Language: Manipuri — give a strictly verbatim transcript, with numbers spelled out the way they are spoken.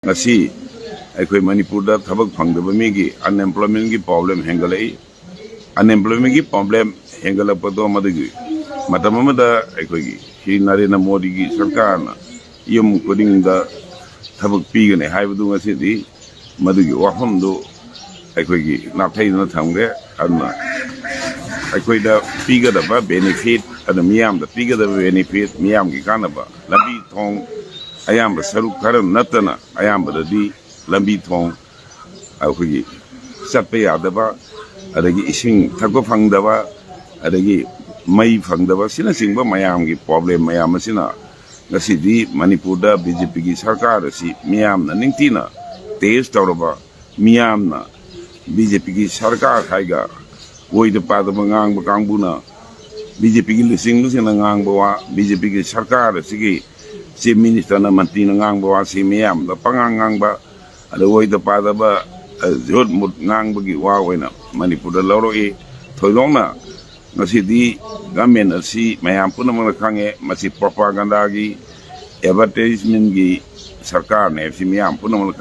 ꯉꯁꯤ ꯑꯩꯈꯣꯏ ꯃꯅꯤꯄꯨꯔꯗ ꯊꯕꯛ ꯐꯪꯗꯕ ꯃꯤꯒꯤ unemploymentꯀꯤ problem ꯍꯦꯟꯒꯠꯂꯛꯏ꯫ Unemploymentꯀꯤ problem ꯍꯦꯟꯒꯠꯂꯛꯄꯗꯣ ꯃꯗꯨꯒꯤ ꯃꯇꯝ ꯑꯃꯗ ꯑꯩꯈꯣꯏꯒꯤ ꯁ꯭ꯔꯤ ꯅꯔꯦꯟꯗ꯭ꯔ ꯃꯣꯗꯤꯒꯤ ꯁꯔꯀꯥꯔꯅ ꯌꯨꯝ ꯈꯨꯗꯤꯡꯗ ꯊꯕꯛ ꯄꯤꯒꯅꯤ ꯍꯥꯏꯕꯗꯨ ꯉꯁꯤꯗꯤ ꯃꯗꯨꯒꯤ ꯋꯥꯐꯝꯗꯨ ꯑꯩꯈꯣꯏꯒꯤ ꯅꯥꯊꯩꯗꯨꯅ ꯊꯝꯈ꯭ꯔꯦ꯫ ꯑꯗꯨꯅ ꯑꯩꯈꯣꯏꯗ ꯄꯤꯒꯗꯕ benefit, ꯑꯗꯨ ꯃꯤꯌꯥꯝꯗ ꯄꯤꯒꯗꯕ benefit, ꯃꯤꯌꯥꯝꯒꯤ ꯀꯥꯟꯅꯕ, ꯂꯝꯕꯤ ꯊꯣꯡ ꯑꯌꯥꯝꯕ ꯁꯔꯨꯛ ꯈꯔ ꯅꯠꯇꯅ ꯑꯌꯥꯝꯕꯗꯗꯤ ꯂꯝꯕꯤ ꯊꯣꯡ, ꯑꯩꯈꯣꯏꯒꯤ ꯆꯠꯄ ꯌꯥꯗꯕ, ꯑꯗꯒꯤ ꯏꯁꯤꯡ ꯊꯛꯄ ꯐꯪꯗꯕ, ꯑꯗꯒꯤ ꯃꯩ ꯐꯪꯗꯕ, ꯑꯁꯤꯅꯆꯤꯡꯕ ꯃꯌꯥꯝꯒꯤ problem ꯃꯌꯥꯝ ꯑꯁꯤꯅ ꯉꯁꯤꯗꯤ ꯃꯅꯤꯄꯨꯔꯗ BJPꯒꯤ ꯁꯔꯀꯥꯔ ꯑꯁꯤ ꯃꯤꯌꯥꯝꯅ ꯅꯤꯡꯊꯤꯅ test ꯇꯧꯔꯕ, ꯃꯤꯌꯥꯝꯅ BJPꯒꯤ ꯁꯔꯀꯥꯔ ꯍꯥꯏꯒ ꯑꯣꯏꯗ ꯄꯥꯗꯕ ꯉꯥꯡꯕ ꯀꯥꯡꯕꯨꯅ, BJPꯒꯤ ꯂꯨꯆꯤꯡꯕꯁꯤꯡꯅ ꯉꯥꯡꯕ ꯋꯥ, BJPꯒꯤ ꯁꯔꯀꯥꯔ ꯑꯁꯤꯒꯤ Chief Ministerꯅ, ꯃꯟꯇ꯭ꯔꯤꯅ ꯉꯥꯡꯕ ꯋꯥꯁꯤ ꯃꯤꯌꯥꯝꯗ ꯄꯉꯥꯡ ꯉꯥꯡꯕ, ꯑꯗ ꯑꯣꯏꯗ ꯄꯥꯗꯕ, ꯑ, ꯖꯨꯠ ꯃꯨꯠ ꯉꯥꯡꯕꯒꯤ ꯋꯥ ꯑꯣꯏꯅ ꯃꯅꯤꯄꯨꯔꯗ ꯂꯧꯔꯛꯏ꯫ ꯊꯣꯏꯗꯣꯛꯅ ꯉꯁꯤꯗꯤ government ꯑꯁꯤ ꯃꯌꯥꯝ ꯄꯨꯝꯅꯃꯛꯅ ꯈꯪꯉꯦ, ꯃꯁꯤ propagandaꯒꯤ, advertisementꯀꯤ ꯁꯔꯀꯥꯔꯅꯦ ꯍꯥꯏꯕꯁꯤ ꯃꯤꯌꯥꯝ ꯄꯨꯝꯅꯃꯛꯅ